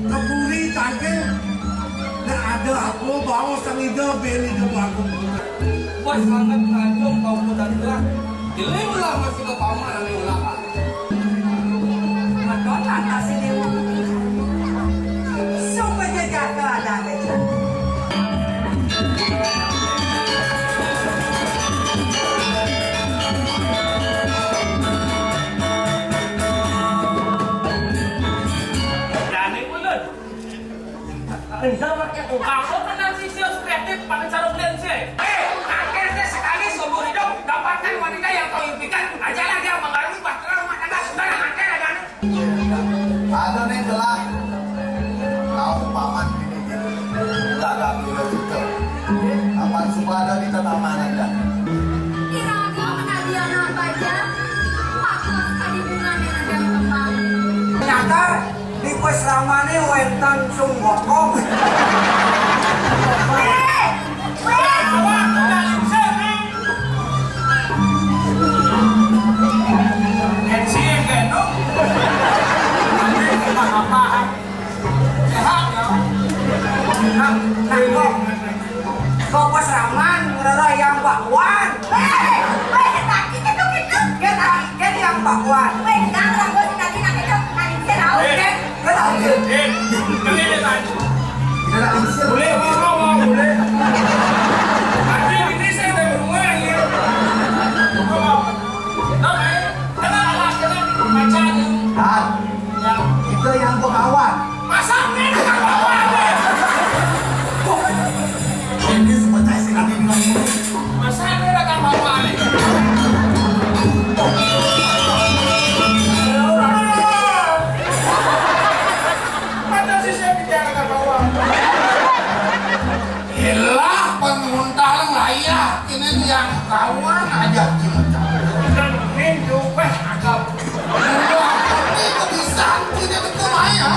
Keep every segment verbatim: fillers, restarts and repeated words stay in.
Keburi tangkil, nek ada aku bawa sang ida beli ke bagus. Wah, sangat ngajum kau muda tua. Jeling lah masih ke paman ane ulah. Madon lantas ini. Sumpah jejaka ada aja. Berani ulun. Enggak pakai tukang. Kau kenal si Sius kreatif pakai sarung lensa. Eh, akhirnya sekali seumur hidup dapatkan wanita yang kau impikan. Ajalah dia mengarungi bahtera rumah tangga. Sudah, akhir ada nih. Ada nih telah tahu paman ini. Enggak ada bila kita. Kapan suka ada kita taman aja. Kira-kira menadian apa aja? Pakos tadi bunga dan ada kembang. Nyata. Di Pasramane wénten sung bokong. Sehat, ya? Nah, nah, kok Kok pas raman ngerereh yang bakwan. Weh, weh, tadi itu, itu. Kan, kan yang bakwan. Weh, enggak, orang gua tadi nak itu, nak itu, tahu. Eh, kan, kan tahu. Eh, ini dia tadi. Kita nak isi. Boleh, mau, mau, mau, boleh. Tapi ini saya udah berumah, ya. Apa? Nah, eh, kenapa, kenapa? Baca aja. Ah. Yang itu yang gua kawan. Masa ini ada kawan? Ini seperti si Nabi bilang ini. Masa ini ada kawan? Ada si saya bicara kawan. Ilah, penguntal layak. Ini yang kawan aja cuma campur. Dan ini juga agak. Wah, ini kebisan, tidak betul, ya.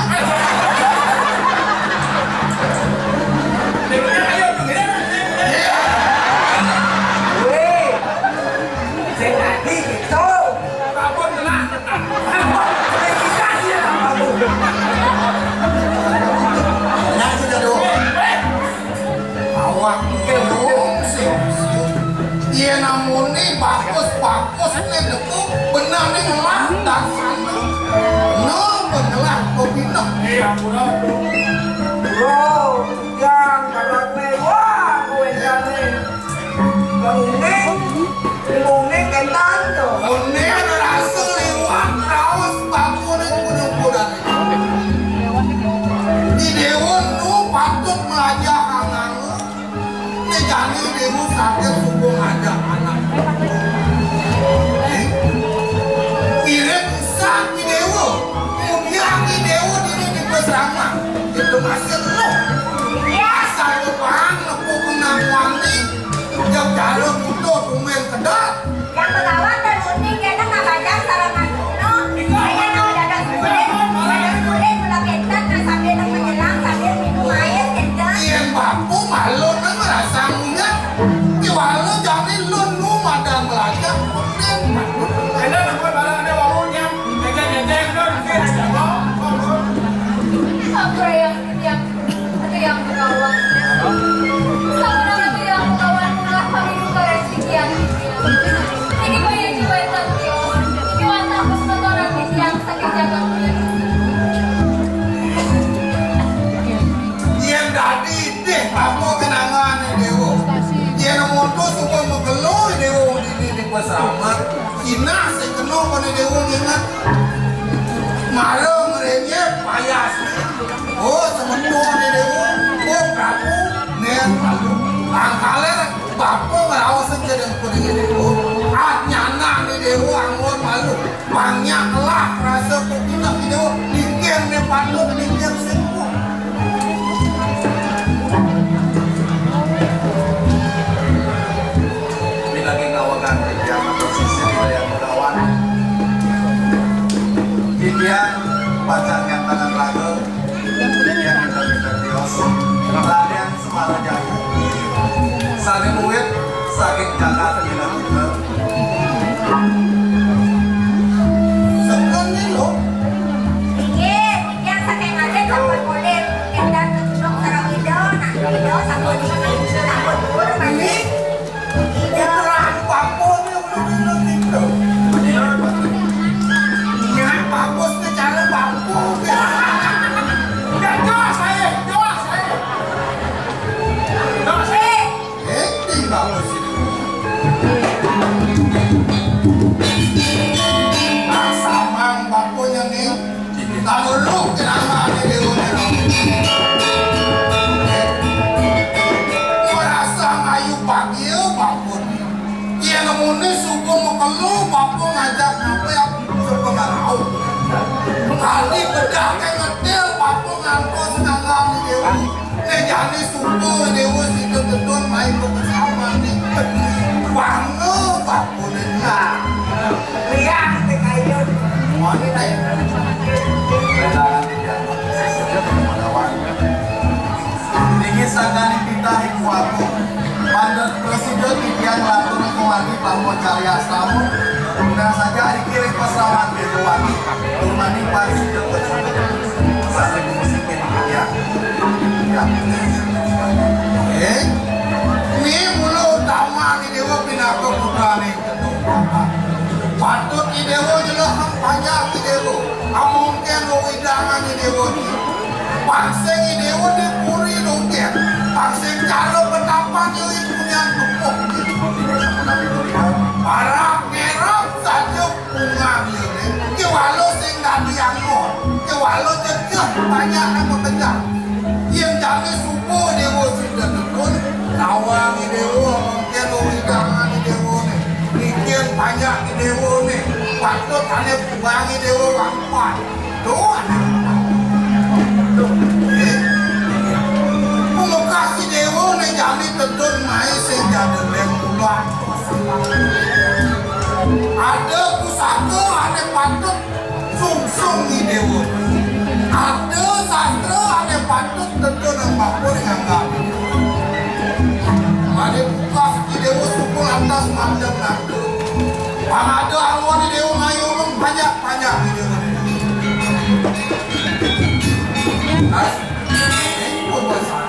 Dengar, ayo, dengar. Iya. Weh, saya tadi gitu. Kabur telah. Kabur, kita sih, kabur. Nah, sudah dong. Awak belum sih. Iya, namune bagus-bagus nih, itu benar nih, ngelah dasarnya. Benar, benar, kopi nah. Iya, benar. Bro, yang kalau mewah, kowe jane. Bang Uning, Bang Uning kentan to. Uning rasa liwat raos bakune kudu-kudan. Di Dewa nu patut melajah angan. Né jani Déwa saged suba ngajak anak. Wirid usah Ki Déwa. Kemudian Ki Déwa dini di Basrama. Itu masih lu. Asal lu paham, nepuk kenang wani. Jam jalan muda kumen kedap. Yang Begawan dan Uning kena ngabajang sareng Mas Uno. Saya nak dagang kulit, dagang kulit mula pinten, nah, sambil nang menyelang, sambil minum air, pinten. Yen bapa malu nang ngrasa ngunyah, kiwala jani lun nu madan melajah, kulit malu. Enak, ampun, barang ada wawunya. Ngecek-ngecek, Nun. Oke, ada jago. Apa yang Yang, itu yang Begawan. Saudara itu yang Begawan mula kami duka rezeki yang ini. Niki bayi jiwa yang tio. Niki wantah pus kotoran yang sakit jaga kulit. Yen dadi idih apa kenangane Déwa. Yen monto suka megelo Déwa dini di pesawat. Inah sing kena kene Déwa nginget. Mara ngrenyep payas. Oh, semeton Déwa. Oh, Prabu, nen Prabu. Angkale bapa ngraos sing jedeng kene Déwa. Ah, nyana ne Déwa anggon malu. Banyak lah rasa kepindah Déwa. Dikir ne patut, dikir sing Ini lagi ngawegang titiang atau sisip Dayang Begawan. Titiang pacang ngantangan raga, titiang minta-minta tios, Raden Semara Jaya. Sane murid saking Jakarta Minahasa. Sepen nih lo. Inggih, titiang saking Raden sampun Sangganing titah iku agung. Mangda prasida titiang latur kumadi pamacarya astama. Undang saja dikiring paslamet iku wani. Turmaning prasida pacukup. Saling musikin titiang. Ya. Eh, ini mula utama ni dewa pinaka putrane. Patut Idewa nyelehang panjak Idewa. Amongken wewidangan Idewa ni. Pangsing Idewa di puri lungkir. Pangsing cara petapan yo iku nyang kepuh. Parak ngerap saja bunga dia ni. Kewalo sing dadi angkor. Kewalo jejeh banyak nang bekejar. Yen jane suba dewa sida tekun, nawang dewa mungkin wewidangan dewa ne. Mikir panjak dewa ne. Patut ane buangi dewa wangpan. Tuh ane. Tuh, eh. Pungkasi dewa ne jane tetun mai sing jane lek ulah. Ada pusaka ane patut sungsung ni dewa. Ada sastra ane patut tentu nang bapa nganggap. Mane bukas ni dewa sukul atas mandem nangka. Pang ada arwah ni dewa mayu banyak-banyak ni dewa ni. Nah, ini pun pasal.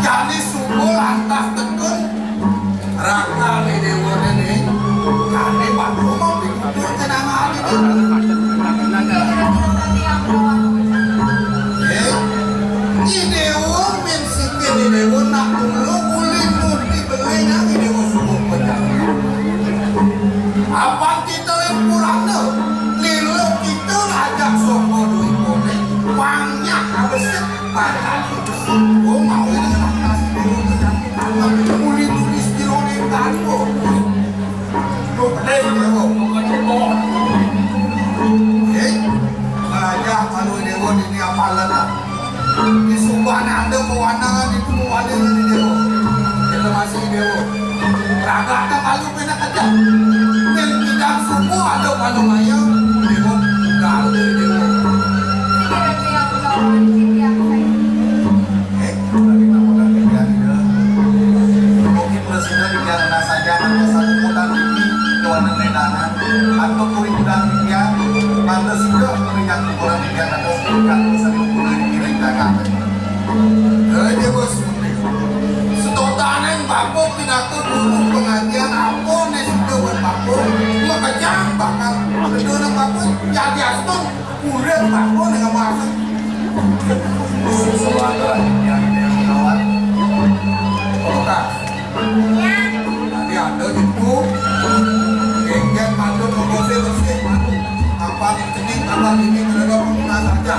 Jani sukul atas tekun. Raka ni dewa ni, kami patut mau dikutur kenangan ni. Eh, ni dewa min sikit ni dewa nak dulu ulin murti beling ni dewa suruh pecah. Apa kita yang kurang tu? Lilo kita ajak sopo duit boleh. Banyak habis. Padahal itu sungguh mau ini lantas dulu tetapi tangan muli-muli sira ning tanpa. Tuh, eh, dewa, bukan cukup. Eh, raja kalau dewa ini apa lagi? Di sumpah nanda pewanangan itu wali ini dewa. Kita masih dewa. Raga ada malu Enak aja. Ning bidang suku ada pada maya, dewa, gawe dewa. Eh, lagi nama lagi ya, ya. Mungkin presiden di jalan saja, ada satu modal ini, kawanan ledanan, atau kuring modal ya, mangga sudah, kuring yang kurang ya, ada sekitar seribu kuring kira-kira. Eh, dewa, Setotaning bapa pinaka guru pengajian apa ne sida buat bapa, makejang bakal sida nang bapa, yadiastun urip bapa ning ngamasa. Susulan yang kawan. Oka. Tadi ada itu. Genggen madu kebose bersih madu. Apa ini, apa ini, mereka pun saja.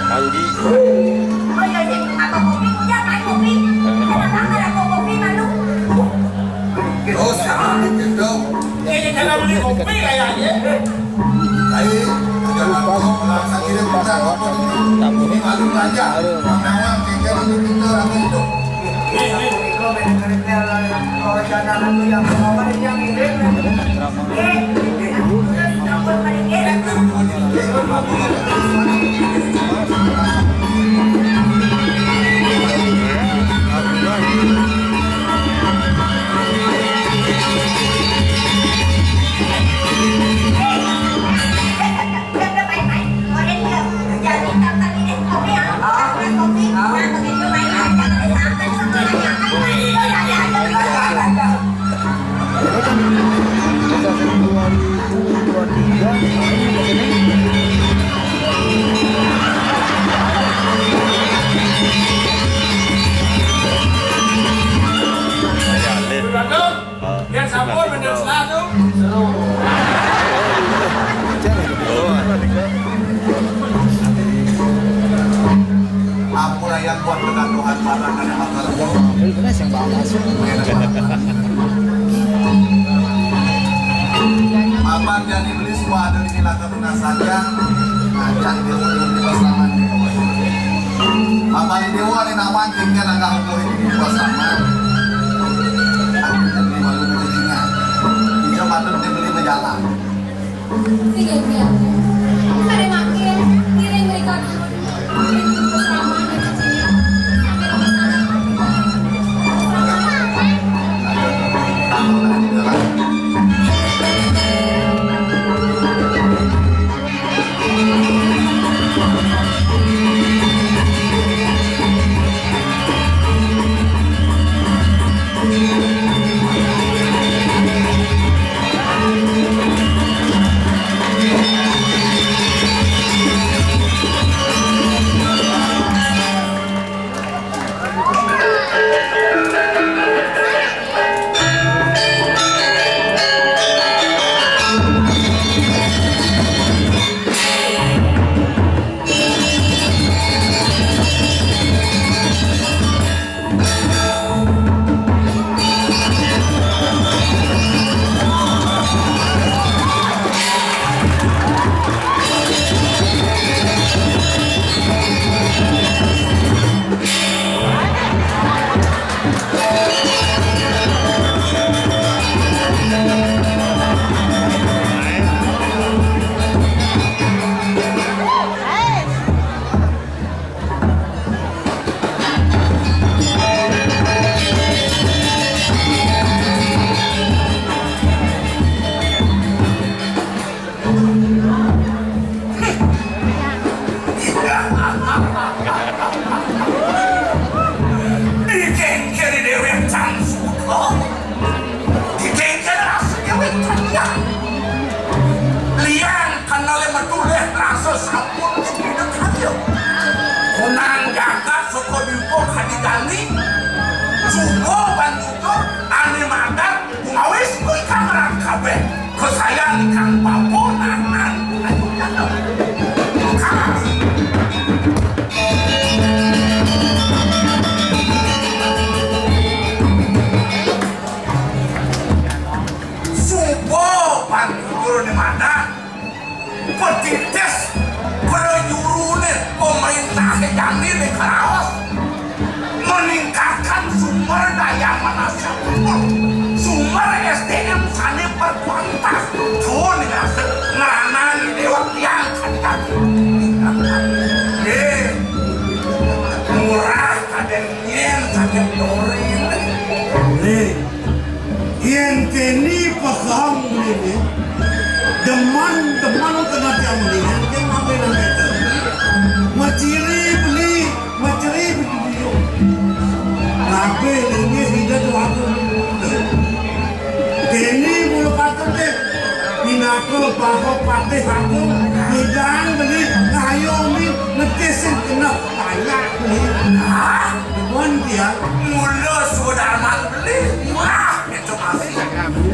Panggi. Oh, iya, iya. Abang kopi punya, main kopi. Kenapa nggak ada kopi, malu? Terus, sama dikit dong. Eh, dia jangan beli kopi kayaknya. Ayo, jangan ngomong, langsung kirim pesan apa ini? Ini malu aja. Nawang, tinggal itu kita, apa itu? Eh, eh. Kalau jangan itu yang, apa yang ini? Yang sampun bener selalu. Ampun ayat buat kegaduhan barang ada masalah. Mapan jani beli semua ada di Nila Karuna saja. Ngajak dewa di Pasaman. Mapan dewa di nawan tinggal agak hukum di Pasaman. Aku jadi malu jadinya. Dia patut dibeli berjalan. Iya, iya. Bisa deh makin. Ngiring mereka dulu. Ngiring ke Pasaman, ke sini. Sampai rumah sana. Dikengkeri dewek can suka. Dikengkeri rasa dewek can ya. Lian kenal yang matulih rasa sampun dipindah kaya. Kunang jagat suka diukur kadi jani. Suka bantutur ane madat. Pungawis kuwi kameran kabeh. Kesayan kang paponanan. Ayo, cakep. Kalah. Suba pan jujur di mana? Petitis prajurune pemerintah jani ning keraos meningkatkan sumber daya manusia unggul, sumber S D M sane berkualitas. Tuh nih ngerasa ngeranani dewek yang kadi-kadi. Eh, murah kadang nyen sakit dorin. Nih, Yen keni pekang mrene, demen-demen kena tiang mrene, yen mampir nang kete. Maciri beli, maciri beli. Ngape nengih ida tu aku? Keni mula patut deh. Pinaka baha patih aku, ngidang beli, ngayo ni, ngetis sing kena, banyak beli. Hah? Demen tiang? Mula sudarman beli. Wah! Itu masih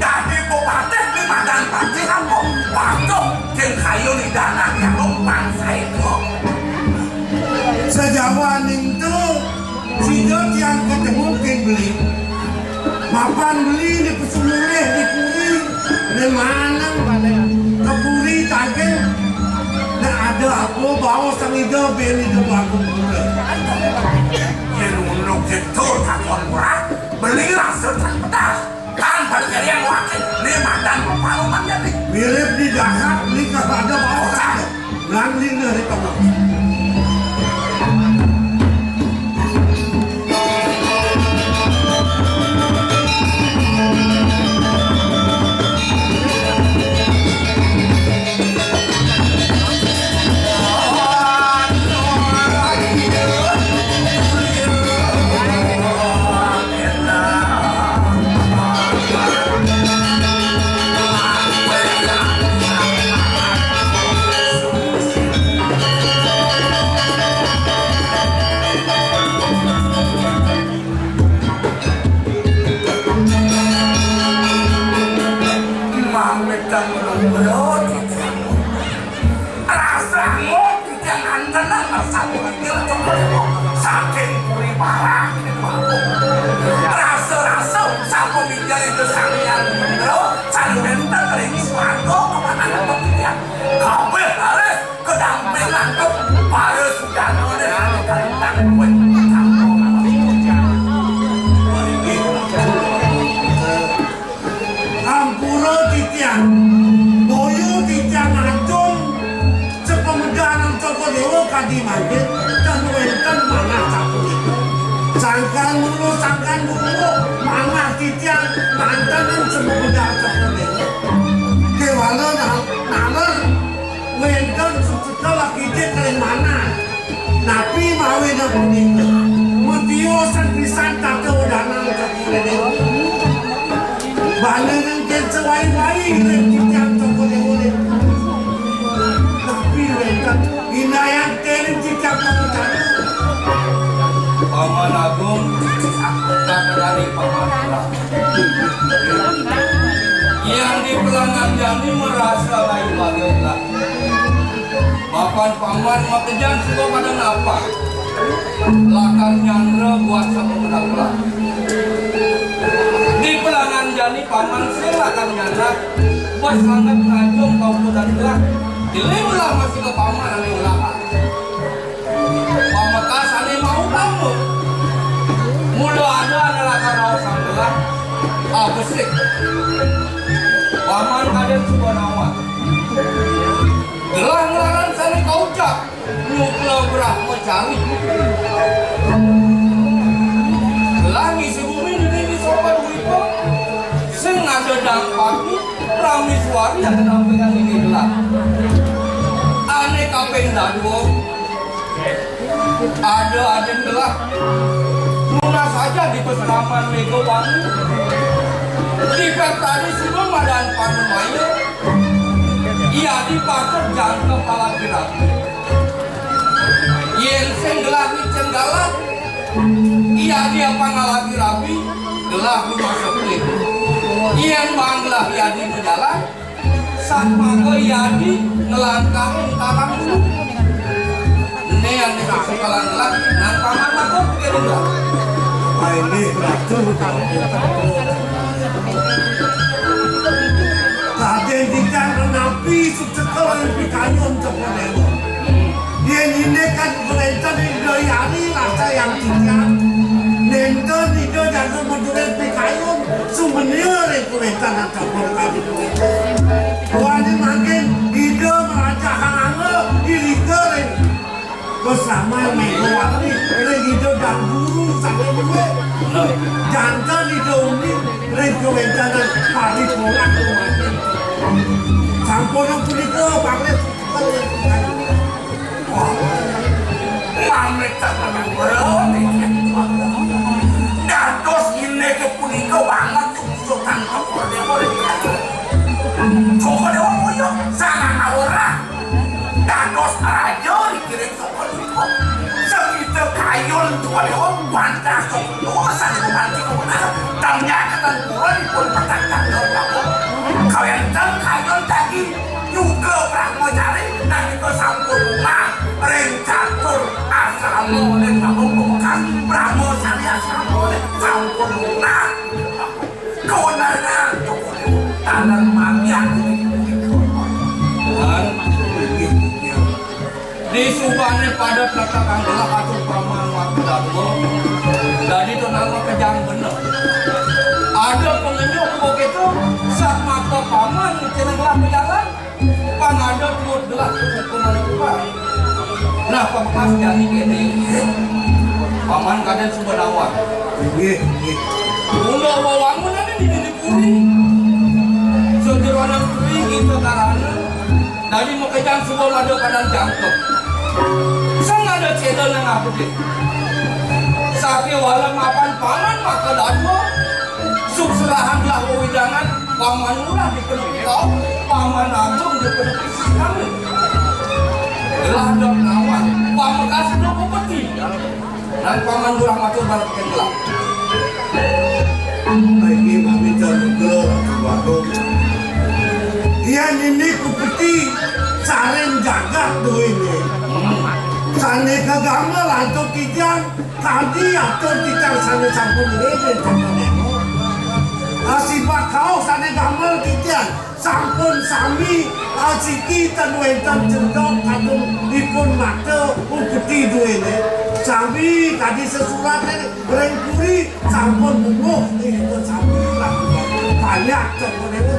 dadi bupati di Madan Pati apa? Patuh sing kayu di tanah yang numpang saiko. Sajawaning tu, sida tiang ketemu king beli. Mapan beli di pesu mulih di puri, di manang ke puri tagih. Nek ada apa bawa sang ida ben ida bagus pura. Yen ngono gitu takon murah, beli rasa tak pedas. Kan pada kalian wakil, ni madan paruman jadi. Mirip di dahat, ni kada ada bawa. Lan lina di tengah. Di mangkin, ten wénten manah sapunika. Sangkan mula, sangkan mula, manah titiang manten semoga sapunika. Kéwala na-, naler wénten sukseta lakidik ring manah. Napi mawinan punika? Matiusan pisan tata udanan sapunika. Bana nengken sawai-wai ring titiang sapunika. Napi wénten Inayang kering cicak pangutana. Paman Agung, kakang ari Paman Agung. Yang di pelangan jani merasa lain bagai lah. Mapan paman makejang suba pada napa? Lakar nyandra buat sama penampilan. Di pelangan jani paman sing lakar nyandra, buat sangat ngajung kau kudan gelah. Jeling lah masih ke paman ane ulah. Pamekas ane mau kamu. Mula ada ane lakar raos sambelan. Ah, besik. Paman kadén suba nawang. Gelah nglaran sane kaucap, nyukla brahmacari. Gelah ngisi gumi dini di sopan wipo. Sing ada dampaknya, prameswari ada dampingan ini gelah. Ane kaping dadua, ada adin gelah. Nunas aja di peseraman mega wangi. Di pek tadi sudah madan panemaya. Iya di paket jangka palagi rabi. Yen sing gelah ni cenggalah. Iya di apa ngalagi rabi. Gelah rumah seplik. Yen bang gelah iya di jalan. Satmaka yadi ngelangkahin tarang. Né ané sakalan gelah nang paman mako pikirin lah. Painggih Ratu. Kadén titiang napi sucekel ring pikayun Cokor Déwa. Yén indik kan wénten Ida Hyang Rasa Hyang Titiang. Nénten Ida jaga madurin pikayun. Sumenia ring kawéntenan sampun kadi punika. Duaning mangkin Ida ngrajahang angga irika ring pasaman Megawati ring Ida Dang Guru sané duwé. Janten Ida uning ring kawéntenan paripurna duaning. Sampun punika pamit. Wah, pamit. Dados indik punika banget. Sultan Cokor Déwa ring Cokor Déwa Mulya, sanana ora dados raja ring Cokor Déwa. Sakita kayun Cokor Déwa wantah Cokor Déwa sané gumanti kemenangan. Tangga ketentuan dipun petak tanggal Prabu. Kawénten kayun daging juga brahmacari, nalika sampun lunga ring catur asrama oleh Prabu Pamekas, brahmacari asrama oleh sampun lunga. Kewenangan taler manggihan. Di subané pada pletakang gelah atur paman waktu dadua. Dadi to nama kejang bener. Ada pengenyuk begitu, satmaka paman kena gelah pejalan. Pang ada tuut gelah hukuman hukuman. Nah, Pamekas jani kéné. Paman kadén suba nawang. Nggih, nggih. Unduk wewangunané di dini puri. Sajeroning puri kita karana dadi makejang suba mada kadang jangkep. Sang ada céda nang apa dé. Sakéwala mapan paman maka dadua. Sukserahan gelah wewidangan. Paman Lurah dipenepi rauh, Paman Agung dipenepi sinawi. Gelah dot nawang, Pamekas dot upeti. Nang Paman Lurah matur balik ka gelah. Saiki pamit nugra Ratu Agung. Yén indik upeti sareng jagat duéné. Sané kagamel antuk titiang. Kadi atur titiang sané sampun ngiring ring Cokor Déwa. Asipat kauh sané damel titiang sampun sami asiki ten wénten cendok kadung ipun mata upeti duéné. Sami kadi sesurat ring puri sampun mungguh ipun sami. Banyak Cokor Déwa.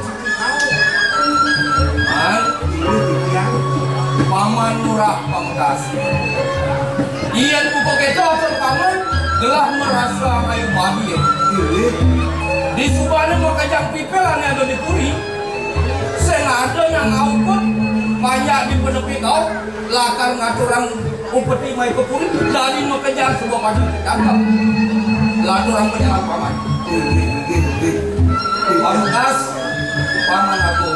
Paman Lurah Pamekas. Di subané makejang pipil ané ada di puri, sing ada nang ngaukud, panjak di penepi kau, lakar ngaturang upeti mai ke puri, dadi makejang suba pada ketangkep. Laturang panjak paman. Pamungkas, paman aku.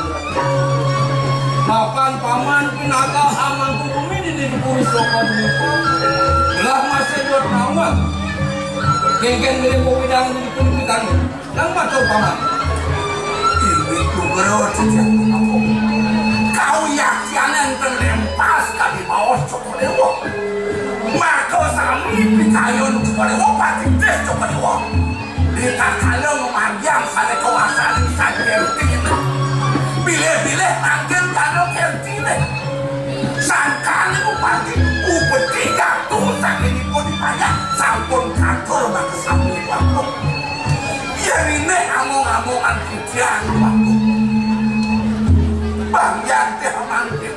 Mapan paman pinaka amangku bumi di diri puri soko dulu. Lah masih dua tahun. Kénkén milih pawidang di puri kami. Nang matur paman. Inggih Nugrawa titiang Agung. Kawiyaktian énten lempas kadi baos Cokor Déwa. Maka sami pikayun Cokor Déwa, patitih Cokor Déwa. Ritatkala ngamargiang sané kawasaning Sang Kerti, bilih-bilih mangkin tanda Kertiné. Sangkaning upati upeti gatu saking ipun dipayah sampun katur makasami waktu. Yén iné among-amongan titiang waktu. Bang Yanti mangkin.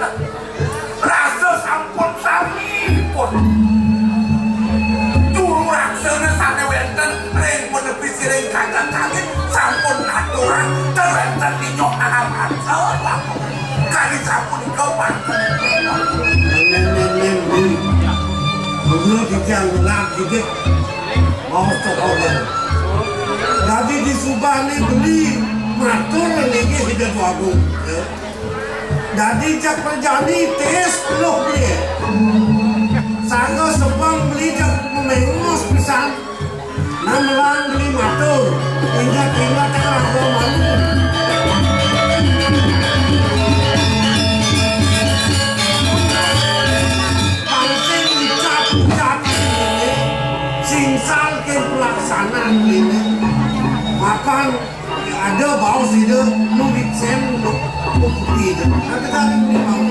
Rasa sampun sami pun. Juru raksana sané wénten ring penepi siring kacang kangin sampun ngaturang ten wénten inyong alam atur. Kali sapunika pantun. Nén, nén, nén, Beli. Bener titiang ngelak dikit. Mau sekolah. Dadi di subané Beli matur niki Ida Agung. Dadi jak prajani tiis peluh beli. Saga sebeng beli jak mamengos pisan. Namelang beli matur. Ingat-ingat raga malu. Pancing ucap-ucap ini, singsal ké pelaksanaan ini. Mapan ada baos ida nu dicén nu putih ida. Ada kali ini mau.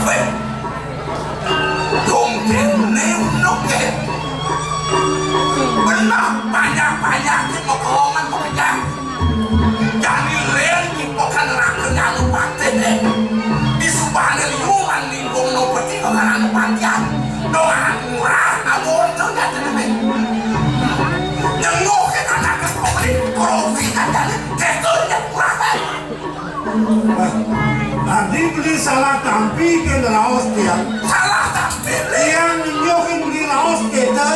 Wéh, dongkén né unuké. Benah banyak-banyak di pekomongan pekerjaan. Jani lén di pokan rakyat anu patih, eh. Di subané liu man lingkung no peti pokan anu patihan. Dong anak murah, abot to jatuh demi. Nyengguh kita tak ke korupsi kan jani, ketul jatuh murah, eh. Nah, tadi beli salah tampi ké raos tiang. Salah tampi, beli. Tiang nunjukin beli raos kita.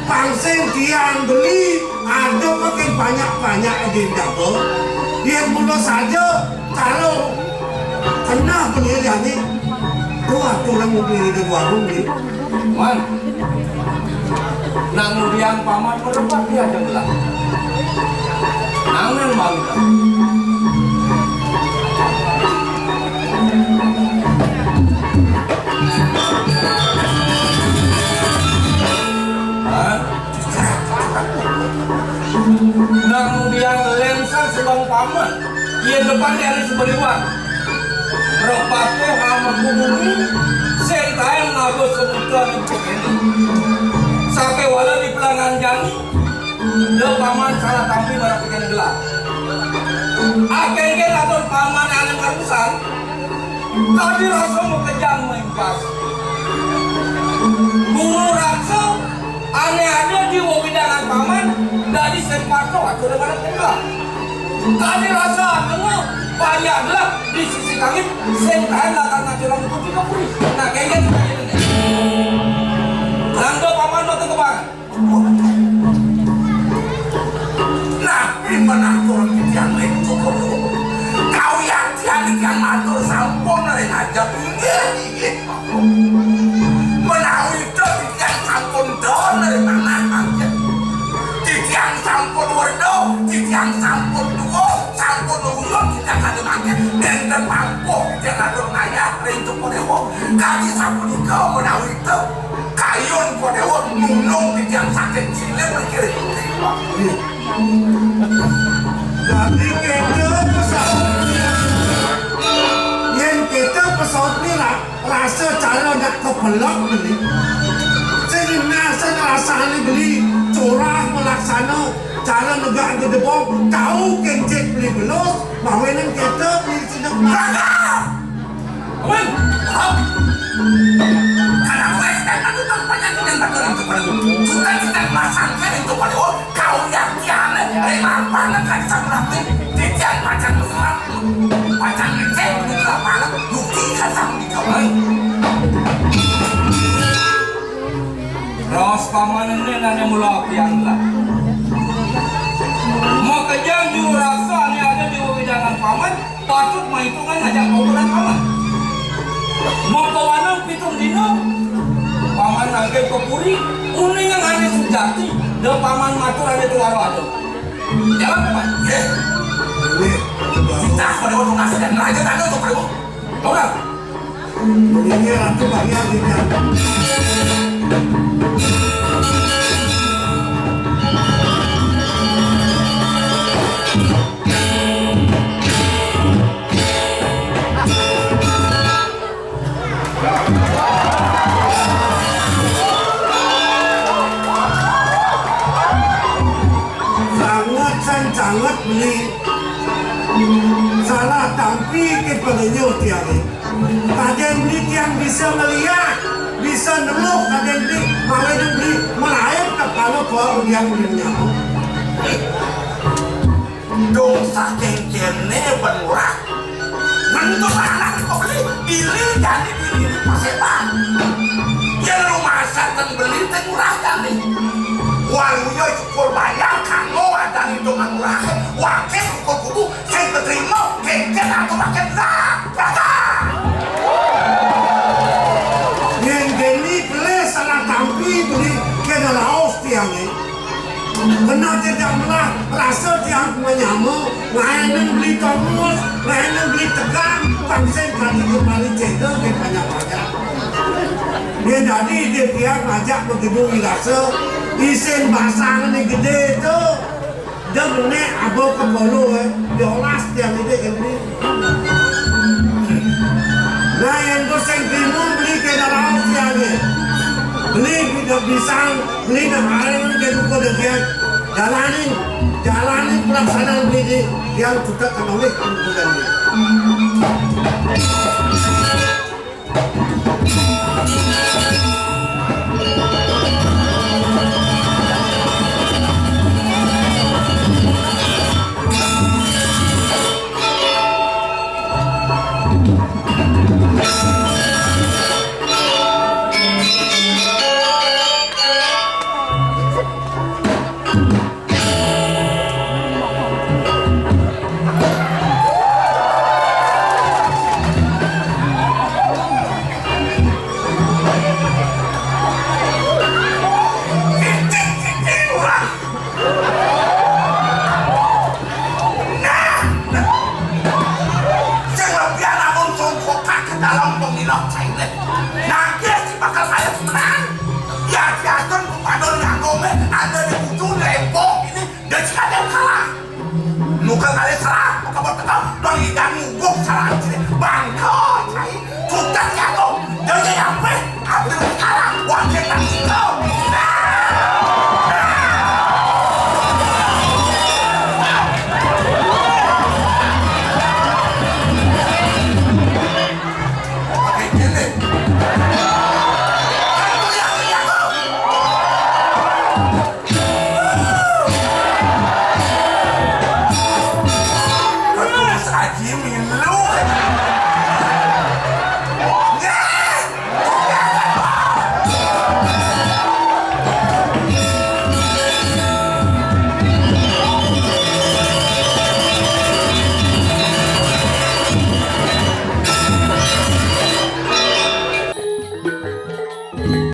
Pang sing tiang beli, ada makin banyak-banyak di dapur. Yén mula saja, kalau kena beli jani, tuh aturan mobil di warung ni. Man, nang ngudiang paman merepat dia aja gelah. Nang nang malu dah. Hah? Nang ngudiang lén sang sebeng paman. Iya depan dari seberiwan. Repaté amarga bumi, sing kaén naga semuka di bukit. Sakéwala di pelangan jani, da paman salah tampi marang piken gelap. Akéh-akéh atur paman ané marusan, tadi rasa makejang maimpas. Guru raksa, ané ada di wewidangan paman, dadi sing patuh atur marang piken gelap. Kadi rasa tengah, banyak gelap di sisi langit, sing kaén lakar ngaturang kopi kopi. Nah, kengken. Langga paman mata kebang. Napi menatur titiang ring cukup. Kawiyang tiang titiang matur sampun ring ajeng. Inggih, inggih. Menawi to titiang sampun don ring manah mangkin. Titiang sampun werda, titiang sampun tua, sampun uyut titiang sané mangkin. Nénten mampuh titiang atur ngayah ring Cokor Déwa. Kadi sapunika menawi to kayun Cokor Déwa nunung titiang saking silih mriki ring. Dadi kéto pesaut. Yén kéto pesaut nira. Rasa cara nak kepelok beli. Sing nasa rasane beli, corah melaksana, cara negak gedebong, tau kencit beli belus, mawinan kita beli sedek. Kagak! Paman ené nané mula pian lah. Makejang juru raksa ané ada di wewidangan paman, patut maitungan ngajak paukuran paman. Makawanang pitung dina, paman nagih ka puri, uningang ané sujati, da paman matur ané tuara ada. Jalan, paman. Yéh. Yéh. Kita pada waktu ngasih dan raja tanda tuh, Pak Ibu. Tahu nggak? Mendingnya Ratu Maria di Sanget san sanget beli. Salah tampi ké paganyuh tiangé. Kadén beli tiang bisa ngeliat, bisa neluh kadén beli, mawéné beli malaib kepala ko tiang beli nyamuk. Dong saking kéné ben murah. Nang to anak kok beli, beli jani beli di paseban. Yén rumah saten beli té murah jani. Waluya cukur bayar kanggo adané dong murah. Wakil ukur kudu sing keterima kéngkén atau makin dah. Yén kéné pelih salah tampi beli kéné raos tiangé. Kena tidak melah, rasa tiang manyama, lain beli tongus, lain beli tegang, bangsa kali kembali cedera ke banyak-banyak. Dia jadi dia tiang ngajak begitu rasa, isin basang ni gedé tu. Dia menek abang kepala, eh, dia olas tiang ini ke beli. Nah, yang tu sing timun beli ke dalam tiang ni. Beli tidak pisang, beli nak barang ke buku dia. Jalani, jalani pelaksanaan beli ni. Yang kita kenali bukan ni. Sing lebih anak untung kota ke dalam pemilah cairan. Nanti si bakal saya menang. Ya, ya,